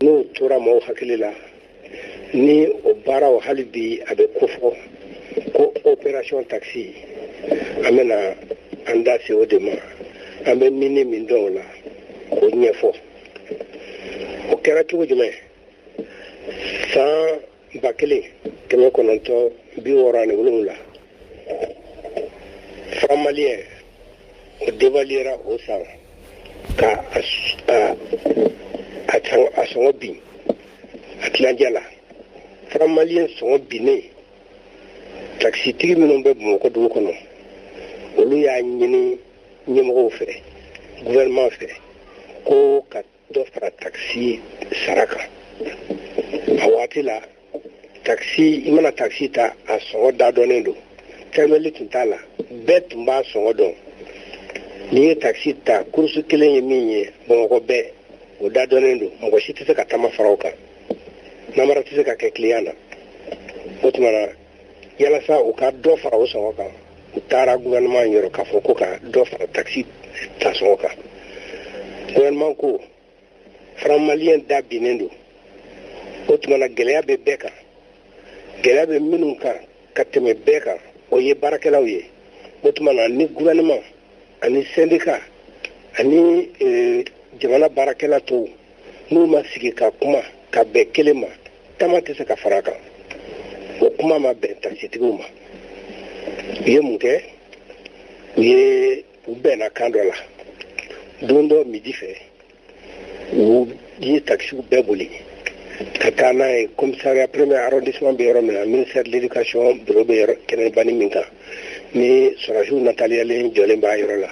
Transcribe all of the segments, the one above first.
N'o tora maaw hakili la, ni o baaraw hali bi a bɛ kofɔ ko opération taxi, an bɛna an da se o de ma. An bɛ min ni min dɔn o la, k'o ɲɛfɔ. O kɛra cogo jumɛn? San 1967, franc malien o dévaluera o san, ka a sɔngɔ bin a tilancɛ la. Franc malien sɔngɔ binnen, takisitigi minnu bɛ Bamakɔ dugu kɔnɔ, olu y'a ɲini ɲɛmɔgɔw fɛ, gouvernement fɛ, ko ka dɔ fara takisi sara kan. A waati la, takisi, i mana takisi ta, a sɔngɔ dadɔnnen don, tɛrɛmɛli tun t'a la, bɛɛ tun b'a sɔngɔ dɔn. N'i ye takisi ta, kurusu kelen ye min ye Bamakɔ bɛɛ, o dadɔnnen don, mɔgɔ si tɛ se ka tama fara o kan, namara tɛ se ka kɛ client na. O tuma na, yalasa u ka dɔ fara o sɔngɔ kan, u taara gouvernement yɔrɔ k'a fɔ ko ka dɔ fara takisi ta sɔngɔ kan. Gouvernement ko franc malien da binnen don, o tuma na gɛlɛya bɛ bɛɛ kan. Gɛlɛya bɛ minnu kan ka tɛmɛ bɛɛ kan, o ye baarakɛlaw ye. O tuma na, ni gouvernement ani syndicat ani jamana baarakɛla tɔw, n'u ma sigi ka kuma ka bɛn kelen ma, tama tɛ se ka fara a kan. O kuma ma bɛn takisitigiw ma. U ye mun kɛ? U ye u bɛnna kan dɔ la. Don dɔ midi fɛ, u ye takisiw bɛɛ boli ka taa n'a ye commissariat premier arrondissement bɛ yɔrɔ min na, ministère de l'éducation bureau bɛ yɔrɔ kɛnɛbanin min kan, ni sɔrɔdasiw nataliyalen jɔlen b'a yɔrɔ la.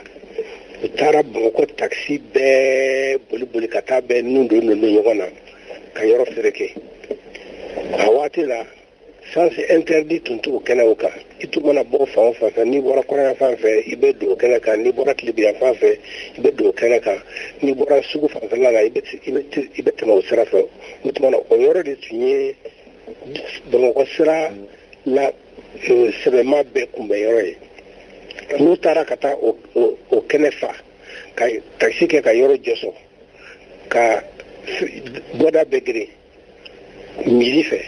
U taara Bamakɔ takisi bɛɛ boli boli ka taa bɛɛ nun don don ɲɔgɔn na ka yɔrɔ fereke. A waati la, sens interdit tun t'o kɛnɛw kan. I tun mana bɔ fan o fan fɛ, n'i bɔra kɔrɔyan fan fɛ, i bɛ don o kɛnɛ kan, n'i bɔra tilebiyan fan fɛ, i bɛ don o kɛnɛ kan, n'i bɔra sugu fanfɛla la, i bɛ tɛmɛ o sira fɛ. O tuma na, o yɔrɔ de tun ye Bamakɔ sira la sɛbɛma bɛɛ kunbɛn yɔrɔ ye. N'u taara ka taa o kɛnɛ fa, ka takisi kɛ ka yɔrɔ jɔsɔ, ka bɔda bɛɛ geren midi fɛ,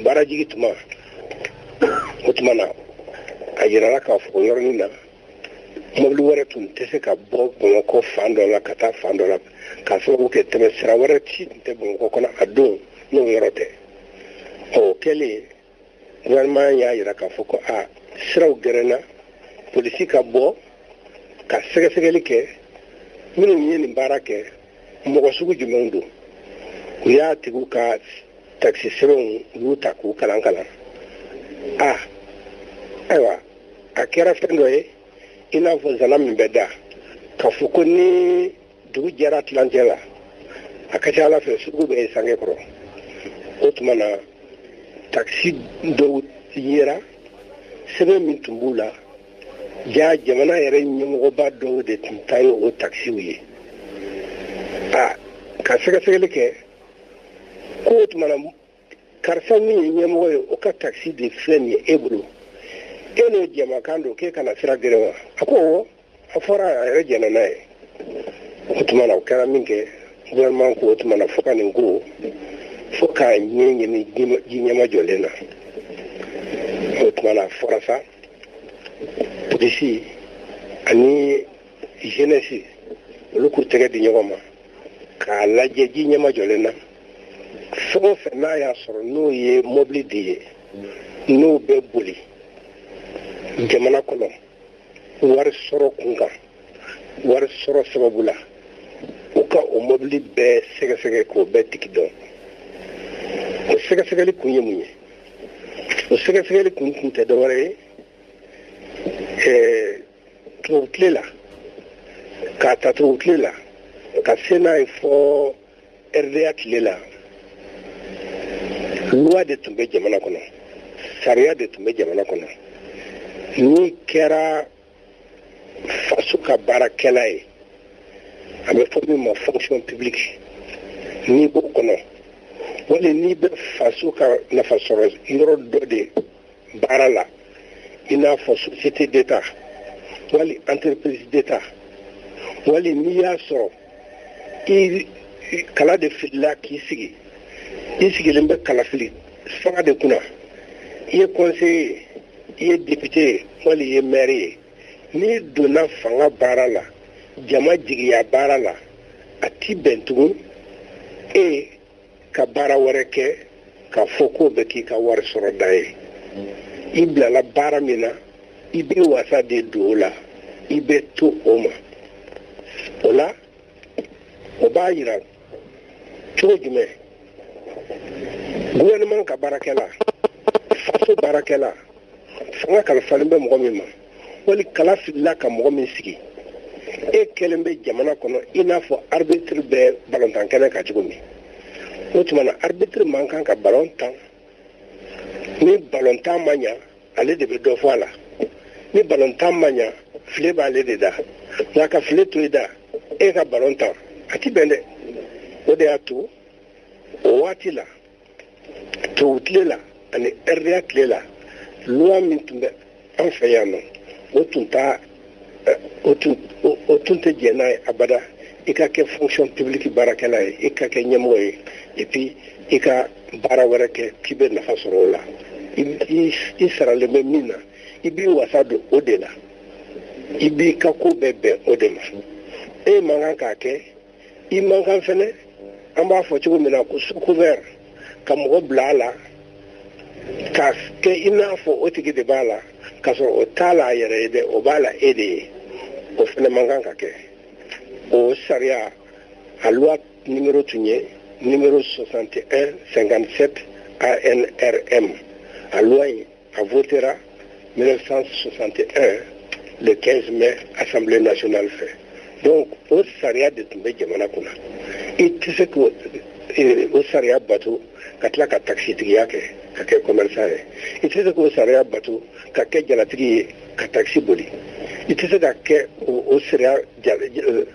baarajigi tuma, o tuma na a yirala k'a fɔ o yɔrɔnin na, mobili wɛrɛ tun tɛ se ka bɔ Bamakɔ fan dɔ la ka taa fan dɔ la, k'a sababu kɛ tɛmɛ sira wɛrɛ si tun tɛ Bamakɔ kɔnɔ a don n'o yɔrɔ tɛ. Ɔ, o kɛlen, gouvernement y'a yira k'a fɔ ko a siraw gɛrɛnna, polisi ka bɔ ka sɛgɛsɛgɛli kɛ, minnu ye nin baara kɛ, mɔgɔ sugu jumɛnw don. U y'a tigiw ka takisi sɛbɛnw, u y'u ta k'u kalan kalan. A ayiwa, a kɛra fɛn dɔ ye i n'a fɔ zana min bɛ da k'a fɔ ko ni dugu jɛra tilancɛ la, a ka ca ala fɛ sugu bɛ ye sange kɔrɔ. O tuma na, takisi dɔw yera, sɛbɛn min tun b'u la, ja jamana yɛrɛ ɲɛmɔgɔba dɔw de tun ta ye o takisiw ye. A ka sɛgɛsɛgɛli kɛ ko o tuma na, karisa min ye ɲɛmɔgɔ ye, o ka takisi de filɛ nin ye e bolo, e n'o jɛmakan don k'e kana sira gɛrɛ wa? A ko awɔ. A fɔra, a yɛrɛ jɛnna n'a ye. O tuma na, o kɛra min kɛ, gouvernement ko o tuma na fo ka nin ko, fo k'a ɲɛ ɲini ji ɲɛma jɔlen na. O tuma na, a fɔra sa, polisi ani jeunesse, olu k'u tɛgɛ di ɲɔgɔn ma k'a lajɛ ji ɲɛma jɔlen na, fɛn o fɛn n'a y'a sɔrɔ n'o ye mobili de ye, n'o bɛ boli jamana kɔnɔ wari sɔrɔ kun kan, wari sɔrɔ sababu la, u ka o mobili bɛɛ sɛgɛsɛgɛ k'o bɛɛ tigi dɔn. O sɛgɛsɛgɛli kun ye mun ye? O sɛgɛsɛgɛli kun tun tɛ dɔwɛrɛ ye, tubabu tile la, k'a ta tubabu tile la ka se n'a ye fɔ RDA tile la, loi de tun bɛ jamana kɔnɔ, sariya de tun bɛ jamana kɔnɔ. N'i kɛra faso ka baarakɛla ye, a bɛ fɔ min ma fonction publique, n'i b'o kɔnɔ, wali n'i bɛ faso ka nafasɔrɔ yɔrɔ dɔ de baara la, i n'a fɔ société d'État wali entreprise d'État, wali n'i y'a sɔrɔ i kala de filila k'i sigi, i sigilen bɛ kalafili fanga de kunna, i ye conseiller ye, i ye député ye, wali i ye maire ye, n'i donna fanga baara la, jama jigiya baara la, a ti bɛn tugun e ka baara wɛrɛ kɛ k'a fɔ k'o bɛ k'i ka wari sɔrɔ da ye. I bilala baara min na, i bɛ wasa de don o la, i bɛ to o ma. O la, o b'a yira cogo jumɛn? Gouvernement ka baarakɛla, faso baarakɛla, fanga kalifalen bɛ mɔgɔ min ma, wali kala filila ka mɔgɔ min sigi, e kɛlen bɛ jamana kɔnɔ i n'a fɔ arbitre bɛ balontan kɛnɛ kan cogo min. O tuma na, arbitre man kan ka balon tan. Ni balontan ma ɲa, ale de bɛ dɔ fɔ a la. Ni balontan ma ɲa, file b'ale de da. Nka ka file to i da, e ka balon tan, a ti bɛn dɛ. O de y'a to o waati la, tubabu tile la ani RDA tile la, loi min tun bɛ an fɛ yan nɔ, o tun t'a o tun o tun tɛ jɛn n'a ye abada i ka kɛ fonction publique baarakɛla ye, i ka kɛ ɲɛmɔgɔ ye, et puis i ka baara wɛrɛ kɛ k'i bɛ nafa sɔrɔ o la. I saralen bɛ min na, i b'i wasa don o de la, i b'i ka ko bɛɛ bɛn o de ma. E man kan k'a kɛ. I man kan fɛnɛ, an b'a fɔ cogo min na ko sous couvert, ka mɔgɔ bila a la k'a kɛ i n'a fɔ o tigi de b'a la, k'a sɔrɔ o t'a la a yɛrɛ ye dɛ, o b'a la e de ye. O fɛnɛ man kan ka kɛ. O sariya, a loi numéro tun ye numéro 61 57 ANRM. A loi in, a votera 1961 le 15 mai Assemblée nationale fɛ. Donc o sariya de tun bɛ jamana kunna. I tɛ se k'o o sariya bato ka tila ka takisitigiya kɛ, ka kɛ commerçant ye. I tɛ se k'o sariya bato ka kɛ jalatigi ye, ka takisi boli. I tɛ se ka kɛ o sariya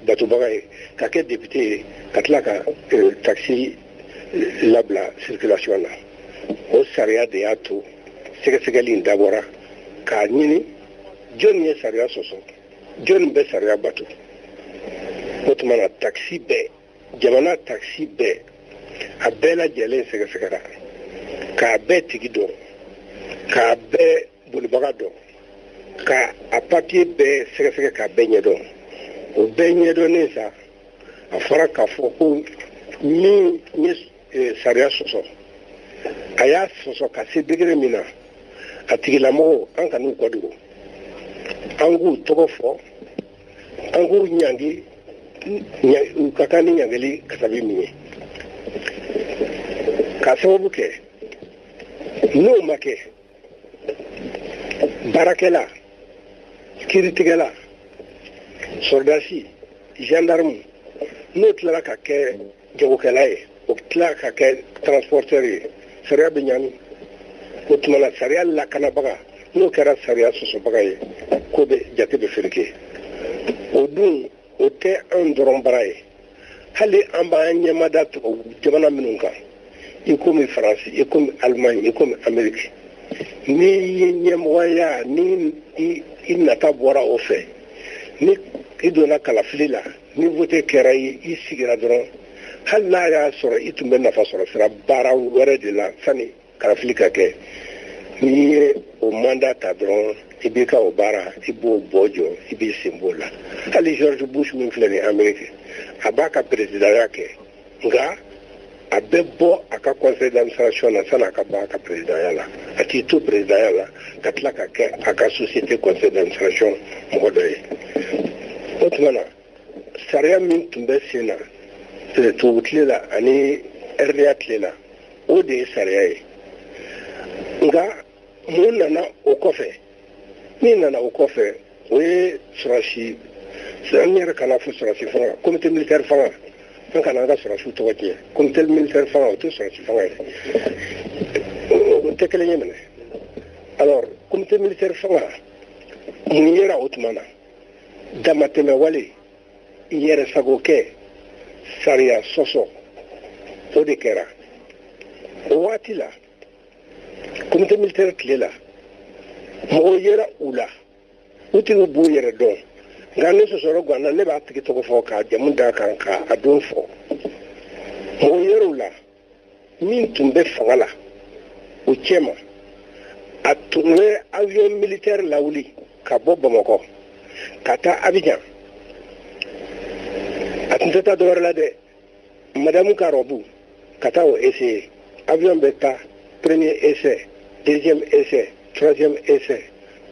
batobaga ye, ka kɛ député ye, ka tila ka takisi labila circulation na. O sariya de y'a to sɛgɛsɛgɛli in dabɔra k'a ɲini jɔnni ye sariya sɔsɔ, jɔnni bɛ sariya bato. O tuma na, takisi bɛɛ, jamana takisi bɛɛ, a bɛɛ lajɛlen sɛgɛsɛgɛra k'a bɛɛ tigi dɔn, k'a bɛɛ bolibaga dɔn, ka a papiye bɛɛ sɛgɛsɛgɛ, k'a bɛɛ ɲɛdɔn. O bɛɛ ɲɛdɔnnen sa, a fɔra k'a fɔ ko min ye sariya sɔsɔ, a y'a sɔsɔ ka se degré min na, a tigilamɔgɔw, an kan'u kɔdogo, an k'u tɔgɔ fɔ, an k'u ɲangi, u ka kan ni ɲangili kasabi min ye. K'a sababu kɛ n'o ma kɛ, baarakɛla, kiiritigɛla, sɔrɔdasi, gendarme, n'o tilara ka kɛ jagokɛla ye, o tila ka kɛ transporteur ye, sariya bɛ ɲami. O tuma na, sariya lakanabaga, n'o kɛra sariya sɔsɔbaga ye, ko bɛ jate bɛ fereke. O dun, o tɛ anw dɔrɔn bara ye. Hali an b'an ɲɛmada tubabu jamana minnu kan, i komi Faransi, i komi Alimaɲi, i komi Ameriki, n'i ye ɲɛmɔgɔya, ni i nata bɔra o fɛ, ni i donna kalafili la, ni vote kɛra i, i sigira dɔrɔn, hali n'a y'a sɔrɔ i tun bɛ nafa sɔrɔ sira baara wɛrɛ de la sani kalafili ka kɛ, n'i ye o mandat ta dɔrɔn, i b'i ka o baara, i b'o bɔ jɔ, i b'i sen b'o la. Hali George Bush min filɛ nin Ameriki, a b'a ka présidentya kɛ, nka a bɛ bɔ a ka conseil d'administration na sani a ka bɔ a ka présidentya la. A t'i to présidentya la ka tila ka kɛ a ka société conseil d'administration mɔgɔ dɔ ye. O tuma na, sariya min tun bɛ sen na tubabu tile la ani RDA tile la, o de ye sariya ye. Nka mun nana o kɔfɛ? Min nana o kɔfɛ, o ye sɔrɔsi, an yɛrɛ kana fɔ sɔrɔsi fanga, comité militaire fanga. An kana an ka sɔrɔsiw tɔgɔ tiɲɛ. Comité militaire fanga, o tɛ sɔrɔsi fanga ye, o tɛ kelen ye minɛ. Alors, comité militaire fanga, mun yera o tuma na? Damatɛmɛ wale, yɛrɛ sago kɛ, sariya sɔsɔ, o de kɛra o waati la. Comité militaire tile la, mɔgɔw yera u la, u tigiw b'u yɛrɛ dɔn. Nka ne sɔsɔrɔ ganna, ne b'a tigi tɔgɔ fɔ k'a jamu d'a kan, k'a don fɔ. Mɔgɔ yɛrɛw la min tun bɛ fanga la o cɛma, a tun bɛ avion militaire lawuli ka bɔ Bamakɔ ka taa Abidjan. A tun tɛ taa dɔwɛrɛ la dɛ, madamu ka robe ka taa o essayer. Avion bɛ taa, premier essai, deuxième essai, troisième essai.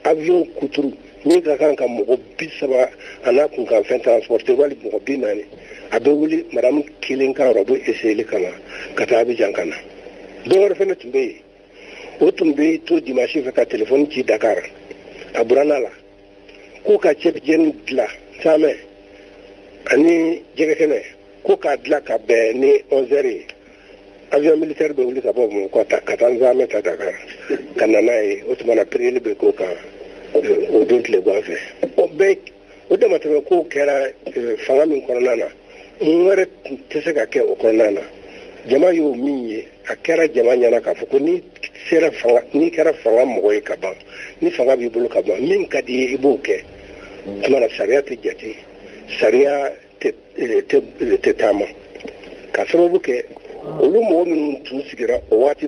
Avion kuturu min ka kan ka mɔgɔ 30 a n'a kunkanfɛn transporter wali mɔgɔ 40, a bɛ wuli madamu kelen ka robe essayeli kama ka taa Abidjan ka na. Dɔ wɛrɛ fɛnɛ tun bɛ yen, o tun bɛ to dimanche fɛ ka téléphone ci Dakar a buranna la k'u ka cɛbijɛni dilan saamɛ ani jɛgɛkɛnɛ, ko k'a dilan ka bɛn ni 11 heures ye. Avion militaire bɛ wuli ka bɔ Bamakɔ ka taa nsaamɛ ta Dakar ka na n'a ye. O tuma na prieli bɛ k'o kan o don tilegan fɛ. O bɛɛ o damatɛmɛ kow kɛra fanga min kɔnɔna na, mun wɛrɛ tun tɛ se ka kɛ o kɔnɔna na? Jama y'o min ye, a kɛra jama ɲɛna k'a fɔ ko n'i sera fanga, n'i kɛra fanga mɔgɔ ye ka ban, ni fanga b'i bolo ka ban, min ka di i ye i b'o kɛ. Tuma na sariya tɛ jate, sariya tɛ taama, ka sababu kɛ olu mɔgɔ minnu tun sigira o waati.